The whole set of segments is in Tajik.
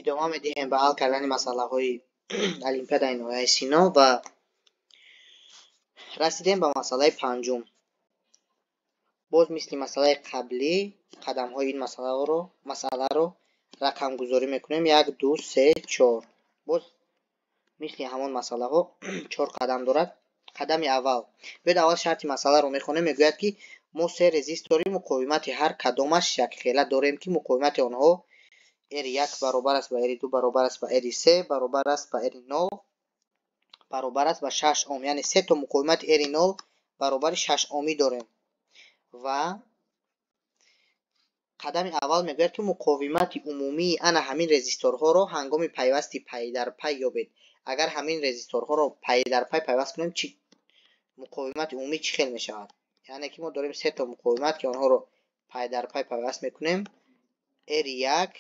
Идома медиҳем ба ҳал кардани масъалаҳои Олимпиадаи ноҳияи Сино ва расидем ба масъалаи панҷум. Боз мисли масъалаи қаблӣ қадамҳои ин масъаларо рақамгузорӣ мекунем. 1, 2, 3, 4. Боз мисли ҳамон масъалаҳо 4 қадам дорад. Қадами аввал. Биёед аввал шарти масъаларо мехонем. Мегӯяд, ки мо се резистори муқовимати ҳар кадомаш якхела дорем, ки муқовимати онҳо R1 баробар аст ба R2 баробар аст ба R3 баробар аст ба R0 баробар аст ба 6 ом. Яъне се то муқовимати R0 баробари 6 омӣ дорем. Ва қадами аввал мегӯяд, ки муқовимати умумии ана ҳамин резисторҳоро ҳангоми пайвасти пайдарпай ёбед. Агар ҳамин резисторҳоро пайдарпай пайваст кунем, чи муқовимати умумӣ чӣ хел мешавад? Яъне ки мо дорем се то муқовимат, ки онҳоро пайдарпай пайваст мекунем. R1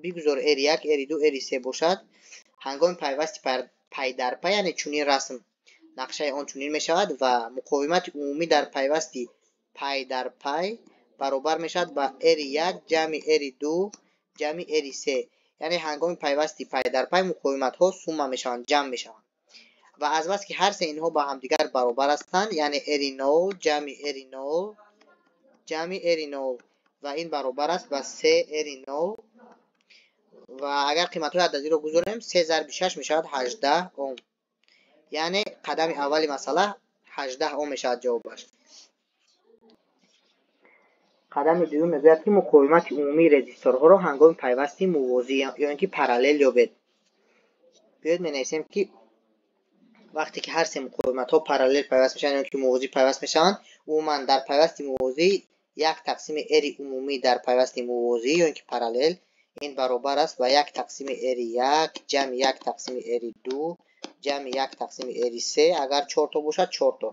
бигузор R1, R2, R3 бошад. Ҳангоми пайвасти пайдарпай, яъне чунин расм, нақшаи он чунин мешавад ва муқовимати умумӣ дар пайвасти пайдарпай баробар мешавад ба R1 ҷамъи R2 ҷамъи R3. Яъне ҳангоми пайвасти пайдарпай муқовиматҳо сумма мешаванд, ҷамъ мешаванд. Ва аз бас ки ҳар се инҳо ба ҳамдигар баробар ҳастанд, яъне R0 ҷамъи R0 ҷамъи R0 ва ин баробар аст ба 3 R0. Ва агар қиматҳои ададиро гузорем, 3 зарби 6 мешавад 18 ом. Яъне қадами аввали масъала 18 ом мешавад ҷавобаш. Қадами дуюм мегӯяд, ки муқовимати умумии резисторҳоро ҳангоми пайвасти мувозӣ ё ин ки параллел ёбед. Биёед менависем, ки вақте ки ҳар се муқовиматҳо параллел пайваст мешаванд ё ин ки мувозӣ пайваст мешаванд, умуман дар пайвасти мувозӣ 1 тақсими R умумӣ дар пайвасти мувозӣ ё ин ки параллел ин баробар аст ба 1 тақсими R1 ҷамъи 1 тақсими R2 ҷамъи 1 тақсими R3. Агар 4 то бошад 4 то.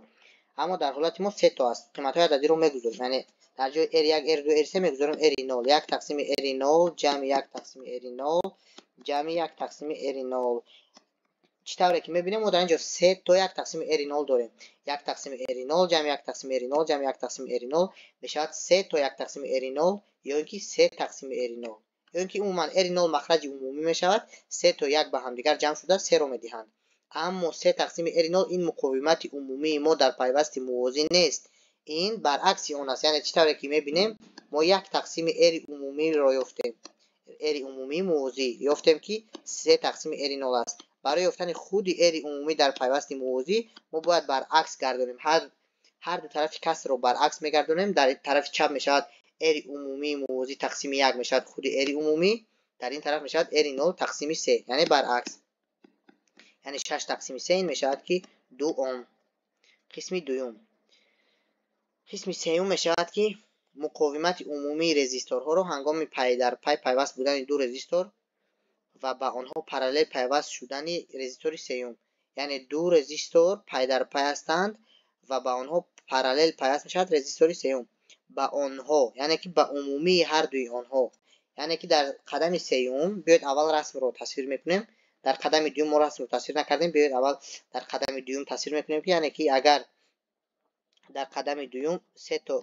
Аммо дар ҳолати мо 3 то аст. Қиматҳои ададиро мегузорем. Яъне дар ҷои R1, R2, R3 мегузорем R0. 1 тақсими R0 ҷамъи 1 тақсими R0 ҷамъи 1 тақсими R0. Чӣ тавре ки мебинем, мо дар ин ҷо 3 то 1 тақсими R0 дорем. 1 тақсими R0 ҷамъи 1 тақсими R0 ҷамъи 1 тақсими R0 мешавад 3 то 1 тақсими R0 ё ин ки 3 тақсими R0. Ё ин ки умуман R0 махраҷи умумӣ мешавад, 3 то 1 ба ҳамдигар ҷамъ шуда 3-ро медиҳанд. Аммо 3 тақсими R0 ин муқовимати умумии мо дар пайвасти мувозӣ нест. Ин баръакси он аст. Яъне чӣ тавре ки мебинем, мо 1 тақсими R умумиро ёфтем. R умумии мувозӣ ёфтем, ки 3 тақсими R0 аст. Барои ёфтани худи R умумӣ дар пайвасти мувозӣ мо бояд баръакс гардонем. Ҳар ду тарафи касрро баръакс мегардонем. Дар тарафи чап мешавад R умумии мувозӣ тақсими 1 мешавад худи R умумӣ, дар ин тараф мешавад R0 тақсими 3, яъне баръакс. Яъне 6 тақсими 3 ин мешавад ки 2 ом. Қисми дуюм. Қисми сеюм мешавад, ки муқовимати умумии резисторҳоро ҳангоми пайдарпай пайваст будани ду резистор ва ба онҳо параллел пайваст шудани резистори сеюм. Яъне ду резистор пайдарпай ҳастанд ва ба онҳо параллел пайваст мешавад резистори сеюм. Ба онҳо, яъне ки ба умумии ҳар дуи онҳо. Яъне ки дар қадами сеюм биёед аввал расмро тасвир мекунем. Дар қадами дуюм мо расмро тасвир накардем. Биёед аввал дар қадами дуюм тасвир мекунем, ки яъне ки агар дар қадами дуюм се то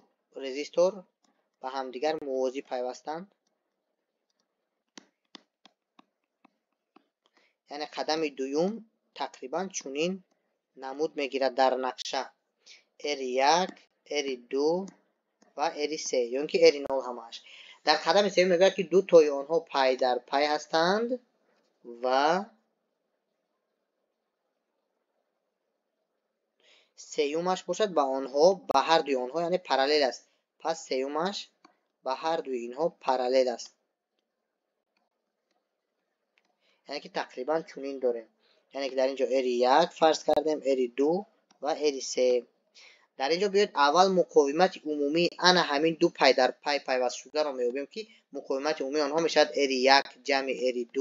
резистор ба ҳамдигар мувозӣ пайвастанд, яъне қадами дуюм тақрибан чунин намуд мегирад дар нақша: R1, R2 ва R3 ё ин ки R0 ҳамааш. Дар қадами сеюм мегӯяд, ки ду тои онҳо пай дар пай ҳастанд ва сеюмаш бошад ба онҳо, ба ҳар дуи онҳо, яъне параллел аст. Пас сеюмаш ба ҳар дуи инҳо параллел аст. Яъне ки тақрибан чунин дорем. Яъне ки дар ин ҷо R1 фарз кардем, R2 ва R3. Дар ин ҷо биёед аввал муқовимати умумии ана ҳамин ду пай дар пай пайваст шударо меёбем, ки муқовимати умумии онҳо мешавад R1 ҷамъи R2.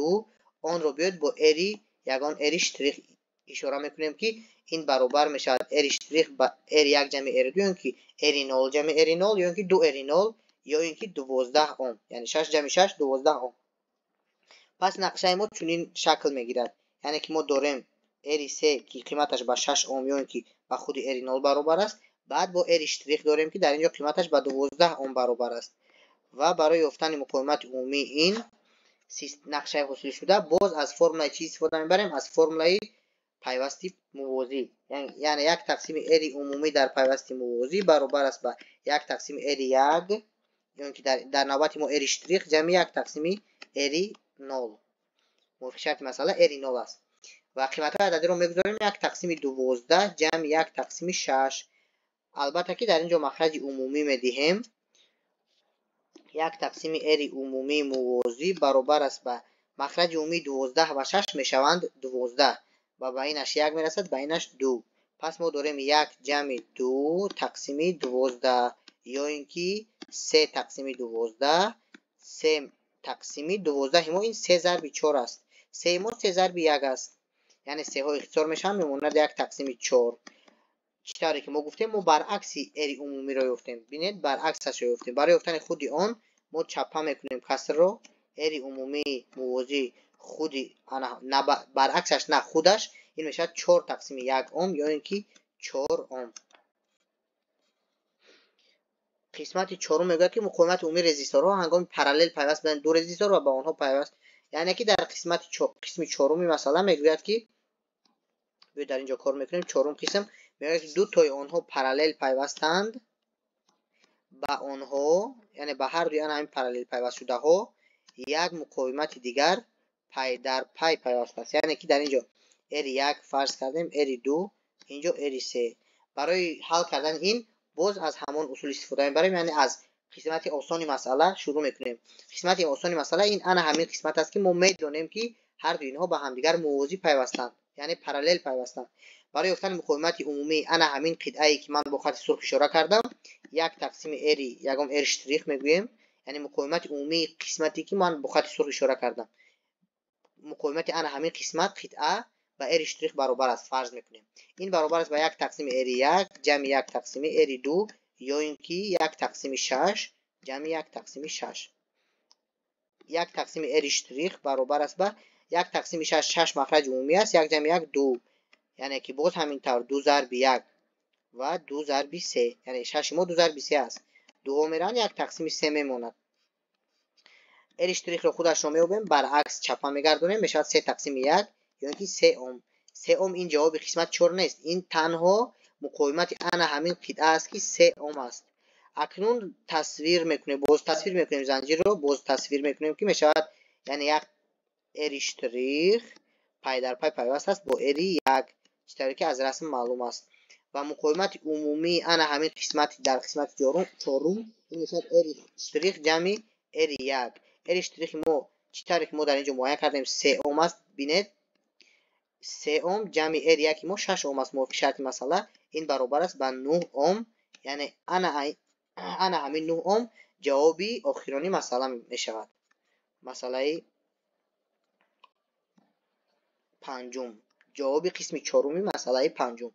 Онро биёед бо R ягон R штрих ишора мекунем, ки ин баробар мешавад R штрих ба R1 ҷамъи R2 ё ин ки R0 ҷамъи R0 ё ин ки 2 R0 ё ин ки 12 ом. Яъне 6 ҷамъи 6 12 ом. Пас нақшаи мо чунин шакл мегирад. Яъне ки мо дорем R3 ки қиматаш ба 6 ом ё ин ки ба худи R0 баробар аст. Баъд бо R штрих дорем, ки дар ин ҷо қиматаш ба 12 ом баробар аст. Ва барои ёфтани муқовимати умумии ин Нақшаи ҳосилшуда боз аз формулаи чӣ истифода мебарем? Аз формулаи пайвасти мувозӣ. Яъне як тақсими R умумӣ дар пайвасти мувозӣ баробар аст ба як тақсими R як, ё ин ки дар навбати мо R штрих ҷамъи як тақсими R нол. Мувофиқи шарти масъала R нол аст. Ва қиматҳои ададиро мегузорем як тақсими 12 ҷамъи як тақсими 6. Албатта ки дар ин ҷо махраҷи умумӣ медиҳем. Як тақсими R умумии мувозӣ баробар аст ба махраҷи умумии 12 ва 6 мешаванд 12 ва ба инаш як мерасад, ба инаш 2. Пас мо дорем як ҷамъи 2 тақсими 12 ё ин ки 3 тақсими 12, 3 тақсими 12 мо ин 3 зарби 4 аст. 3 мо 3 зарби 1 аст. Яъне 3-ҳо ихтисор мешаванд, мемонад як тақсими 4. Чӣ тавре ки мо гуфтем, мо баръакси R умумиро ёфтем. Бинед, баръаксашро ёфтем. Барои ёфтани худи он мо чапа мекунем касрро. R умумии мувозӣ худи баръаксаш на худаш, ин мешавад 4 тақсими 1 ом ё ин ки 4 ом. Қисмати чорум мегӯяд ки муқовимати умумии резисторҳо ҳангоми параллел пайваст будани ду резистор ва ба онҳо пайваст. Яъне ки дар қисми чоруми масъала мегӯяд ки биёед дар ин ҷо кор мекунем. Чорум қисм мегӯяд ки ду тои онҳо параллел пайвастанд, ба онҳо, яъне ба ҳар дуи ҳамин параллел пайвастшудаҳо як муқовимати дигар пай дар пай пайваст аст. Яъне ки дар ин ҷо R1 фарз кардем, R2, ин ҷо R3. Барои ҳал кардани ин боз аз ҳамон усул истифода мебарем, яъне аз қисмати осони масъала шурӯъ мекунем. Қисмати осони масъала ин ана ҳамин қисмат аст ки мо медонем ки ҳар дуи инҳо ба ҳамдигар мувозӣ пайвастанд, яъне параллел пайвастанд. Барои ёфтани муқовимати умумӣ ана ҳамин қитъае ки ман бо хати сурх ишора кардам, як тақсими R ягон R штрих мегӯем, яъне муқовимати умумии қисмате ки ман бо хати сурх ишора кардам. Муқовимати ана ҳамин қисмат қитъа ба R штрих баробар аст, фарз мекунем. Ин баробар аст ба як тақсими R1 ҷамъи як тақсими R2 ё ин ки як тақсими 6 ҷамъи як тақсими 6. Як тақсими R штрих баробар аст ба як тақсими 6, 6 махраҷи умумӣ аст, як ҷамъи як 2. Яъне ки боз ҳамин тавр 2 зарби 1 ва 2 зарби 3. Яъне 6 мо 2 зарби 3 аст. Дуҳо мераванд, як тақсими 3 мемонад. R штрихро худашро меёбем, баръакс чапа мегардонем, мешавад 3 тақсими 1 ё ин ки 3 ом. 3 ом ин ҷавоби қисмат 4 нест. Ин танҳо муқовимати ана ҳамин қитъа аст ки 3 ом аст. Акнун тасвир мекунем, боз тасвир мекунем занҷирро, боз тасвир мекунем ки мешавад, яъне як R штрих пай дар пай пайваст аст бо R1, чӣ тавре ки аз расм маълум аст. Ва муқовимати умумии ана ҳамин қисмати дар қисмати чорум ин мешавад R штрих ҷамъи R1. R штрихи мо чӣ тавре ки мо дар ин ҷо муайян кардем 3 ом аст. Бинед, 3 ом ҷамъи R1 мо 6 ом аст мувофиқи шарти масъала. Ин баробар аст ба 9 ом. Яъне ана ҳамин 9 ом ҷавоби охирони масъала мешавад. Масъалаи панҷум, ҷавоби қисми чоруми масъалаи панҷум.